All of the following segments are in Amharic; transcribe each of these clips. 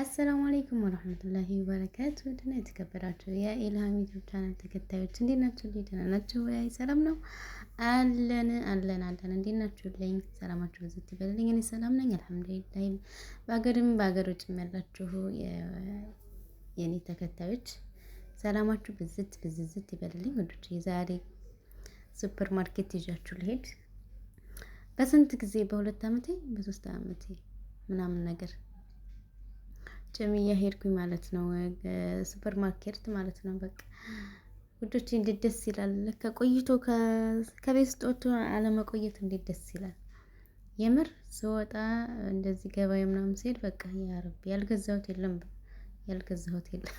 السلام عليكم ورحمة الله وبركاته። ድና የተከበራችሁ የኢልሃም ዩቲዩብ ቻናል ተከታዮች እንዴት ናችሁ? ደህና ናችሁ ወይ? ሰላም ነው አለን አለን አለን። እንዴት ናችሁልኝ? ሰላማችሁ ብዝት ይበልልኝ። እኔ ሰላም ነኝ الحمد لله። በሀገርም በሀገር ውጭም ያላችሁ የእኔ ተከታዮች ሰላማችሁ ብዝት ብዝዝት ይበልልኝ። ወዶች የዛሬ ሱፐር ማርኬት ይዣችሁ ልሄድ በስንት ጊዜ በ2 አመቴ በ3 አመቴ ምናምን ነገር ጭምያ ሄድኩኝ ማለት ነው። ሱፐር ማርኬት ማለት ነው። በቃ ውዶች እንዴት ደስ ይላል! ከቆይቶ ከቤት ውስጥ ወጥቶ አለመቆየት እንዴት ደስ ይላል! የምር ስወጣ እንደዚህ ገበያ ምናምን ሲሄድ በቃ يا ربي ያልገዛሁት የለም፣ ያልገዛሁት የለም።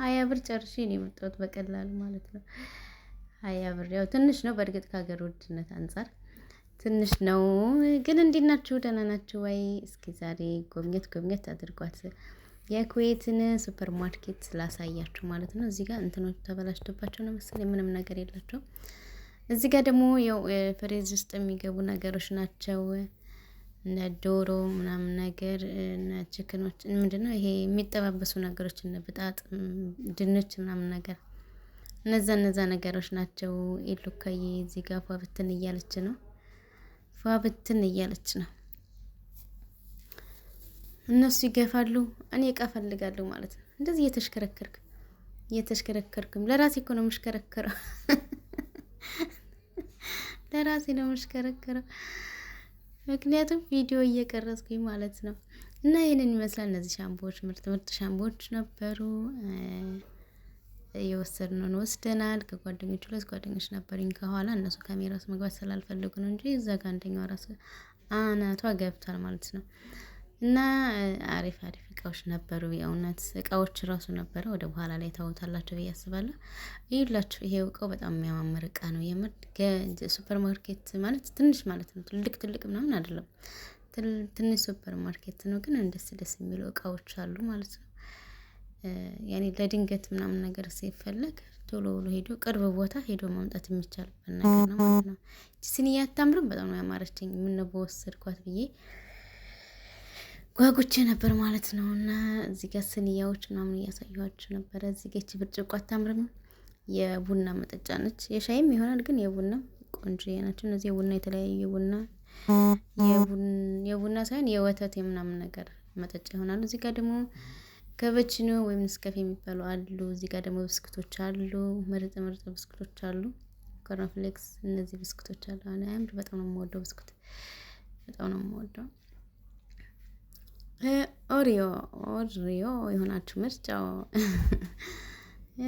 20 ብር ጨርሼ ነው የመጣሁት በቀላሉ ማለት ነው። 20 ብር ያው ትንሽ ነው በእርግጥ ከሀገር ውድነት አንጻር ትንሽ ነው። ግን እንዴት ናችሁ? ደህና ናችሁ ወይ? እስኪ ዛሬ ጎብኘት ጎብኘት አድርጓት የኩዌትን ሱፐር ማርኬት ላሳያችሁ ማለት ነው። እዚህ ጋር እንትኖች ተበላሽቶባቸው ነው መሰለኝ ምንም ነገር የላቸውም። እዚህ ጋር ደግሞ ያው ፍሪጅ ውስጥ የሚገቡ ነገሮች ናቸው። እነ ዶሮ ምናምን ነገር፣ እነ chicken ኖች፣ ምንድነው ይሄ የሚጠባበሱ ነገሮች፣ እነ ብጣጥ፣ ድንች ምናምን ነገር፣ እነዛ እነዛ ነገሮች ናቸው። ኢሉካዬ እዚህ ጋር ፏ ብትን እያለች ነው። ፏ ብትን እያለች ነው። እነሱ ይገፋሉ፣ እኔ እቃ እፈልጋለሁ ማለት ነው። እንደዚህ እየተሽከረከርክ እየተሽከረከርኩም ለራሴ እኮ ነው የምሽከረከረው፣ ለራሴ ነው የምሽከረከረው። ምክንያቱም ቪዲዮ እየቀረጽኩኝ ማለት ነው። እና ይህንን ይመስላል። እነዚህ ሻምፖዎች ምርጥ ምርጥ ሻምፖዎች ነበሩ። የወሰድነውን ወስደናል። ከጓደኞች ሁለት ጓደኞች ነበሩኝ ከኋላ፣ እነሱ ካሜራ ውስጥ መግባት ስላልፈለጉ ነው እንጂ እዛ ጋ አንደኛው ራሱ አናቷ ገብቷል ማለት ነው። እና አሪፍ አሪፍ እቃዎች ነበሩ። የእውነት እቃዎች ራሱ ነበረ። ወደ በኋላ ላይ ታውታላችሁ ብዬ አስባለሁ። ይኸውላችሁ ይሄ እቃው በጣም የሚያማምር እቃ ነው። የምር ሱፐር ማርኬት ማለት ትንሽ ማለት ነው። ትልቅ ትልቅ ምናምን አይደለም። ትንሽ ሱፐር ማርኬት ነው፣ ግን ደስ ደስ የሚሉ እቃዎች አሉ ማለት ነው። ያኔ ለድንገት ምናምን ነገር ሲፈለግ ቶሎ ብሎ ሄዶ ቅርብ ቦታ ሄዶ ማምጣት የሚቻልበት ነገር ነው ማለት ነው። ስኒያ አታምርም? በጣም ነው ያማረችኝ። ምነው በወሰድኳት ብዬ ጓጉቼ ነበር ማለት ነው። እና እዚህ ጋር ስንያዎች ምናምን እያሳየኋችሁ ነበረ። እዚህ ጋር ይቺ ብርጭቆ አታምርም? የቡና መጠጫ ነች። የሻይም ይሆናል ግን የቡና ቆንጆ ናቸው። እነዚህ የቡና የተለያዩ የቡና ሳይሆን የወተት የምናምን ነገር መጠጫ ይሆናሉ። እዚህ ጋር ደግሞ ካፑቺኖ ወይም ኔስካፌ የሚባሉ አሉ። እዚህ ጋር ደግሞ ብስኩቶች አሉ። ምርጥ ምርጥ ብስኩቶች አሉ። ኮርንፍሌክስ እነዚህ ብስኩቶች አሉ። አያምር? በጣም ነው የምወደው ብስኩት፣ በጣም ነው የምወደው። ኦሪዮ ኦሪዮ የሆናችሁ ምርጫው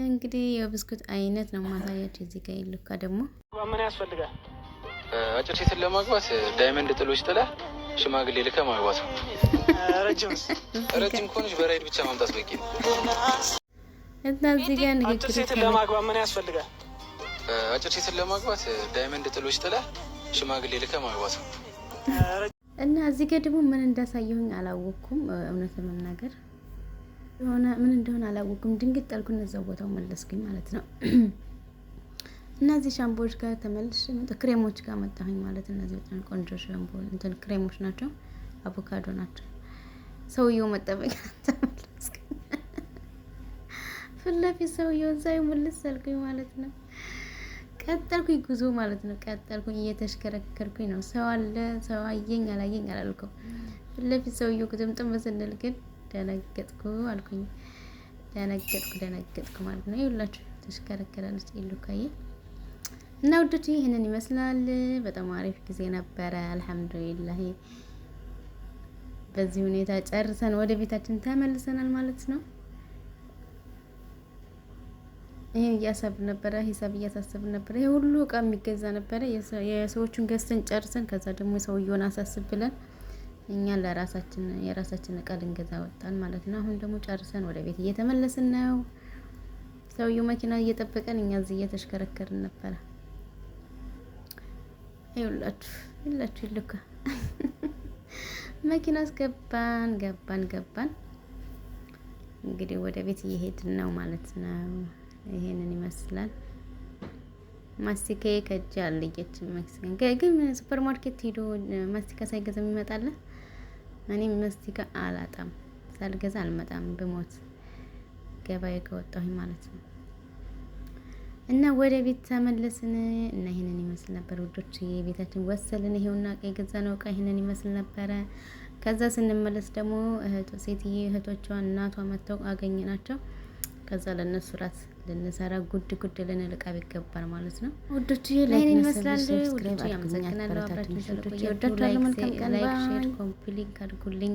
እንግዲህ የብስኩት አይነት ነው ማሳያችሁ። እዚህ ጋር ይልካ ደግሞ ምን ያስፈልጋል? አጭር ሴትን ለማግባት diamond ጥሎች ጥለህ ሽማግሌ ልከህ ማግባት ነው። ረጅምስ? ረጅም ከሆነች በራይድ ብቻ ማምጣት በቂ ነው። እና እዚህ ጋር አጭር ንግግር ሴትን ለማግባት ምን ያስፈልጋል? አጭር ሴትን ለማግባት diamond ጥሎች ጥለህ ሽማግሌ ልከህ ማግባት ነው። እና እዚህ ጋር ደግሞ ምን እንዳሳየሁኝ አላወቅኩም። እውነት ለመናገር የሆነ ምን እንደሆነ አላወቅኩም። ድንግጥ አልኩኝ። እዛው ቦታው መለስኩኝ ማለት ነው። እና እዚህ ሻምፖዎች ጋር ተመልሼ ክሬሞች ጋር መጣሁኝ ማለት። እነዚህ በጣም ቆንጆ ሻምፖ እንትን ክሬሞች ናቸው። አቮካዶ ናቸው። ሰውየው መጠበቅ ተመለስኩኝ። ፊት ለፊት ሰውየውን ሳይ ምልስ አልኩኝ ማለት ነው። ቀጠልኩኝ ጉዞ ማለት ነው። ቀጠልኩኝ፣ እየተሽከረከርኩኝ ነው። ሰው አለ፣ ሰው አየኝ አላየኝ አላልኩም። ፊት ለፊት ሰውየው ግጥምጥም ስንል ግን ደነገጥኩ አልኩኝ። ደነገጥኩ ደነገጥኩ ማለት ነው። ይኸውላችሁ ተሽከረከራለች ኢሉካዬ። እና ውዶች ይህንን ይመስላል። በጣም አሪፍ ጊዜ ነበረ። الحمد لله በዚህ ሁኔታ ጨርሰን ወደ ቤታችን ተመልሰናል ማለት ነው። ይሄን እያሰብን ነበረ፣ ሂሳብ እያሳሰብን ነበረ። ይሄ ሁሉ እቃ የሚገዛ ነበረ። የሰዎቹን ገዝተን ጨርሰን ከዛ ደግሞ የሰውየውን አሳስብ ብለን እኛ ለራሳችን የራሳችን እቃ ልንገዛ ወጣን ማለት ነው። አሁን ደግሞ ጨርሰን ወደ ቤት እየተመለስን ነው። ሰውየው መኪና እየጠበቀን እኛ እዚህ እየተሽከረከርን ነበረ። ይኸውላችሁ ይላችሁ ይልካ መኪና አስገባን፣ ገባን ገባን። እንግዲህ ወደ ቤት እየሄድን ነው ማለት ነው። ይሄንን ይመስላል። ማስቲካዬ ከእጅ አልለየችም። ማስቲካ ግን ሱፐር ማርኬት ሄዶ ማስቲካ ሳይገዛ የሚመጣለ እኔ መስቲካ አላጣም፣ ሳልገዛ አልመጣም ብሞት ገበያ ከወጣሁኝ ማለት ነው። እና ወደ ቤት ተመለስን እና ይሄንን ይመስል ነበር ውዶች፣ ቤታችን ወሰልን። ይሄውና እቃ የገዛነው እቃ ይሄንን ይመስል ነበረ። ከዛ ስንመለስ ደግሞ ሴትዬ እህቶቿ እናቷ መጥተው አገኘናቸው። ከዛ ለእነሱ ራት ልንሰራ ጉድ ጉድ ልንል ዕቃ ቤት ገባን ማለት ነው ውዶች። ይሄን ይመስላል ውዶች። አመሰግናለሁ አብራችሁን ስለቆያችሁ። Like፣ share፣ copy link አድርጉልኝ።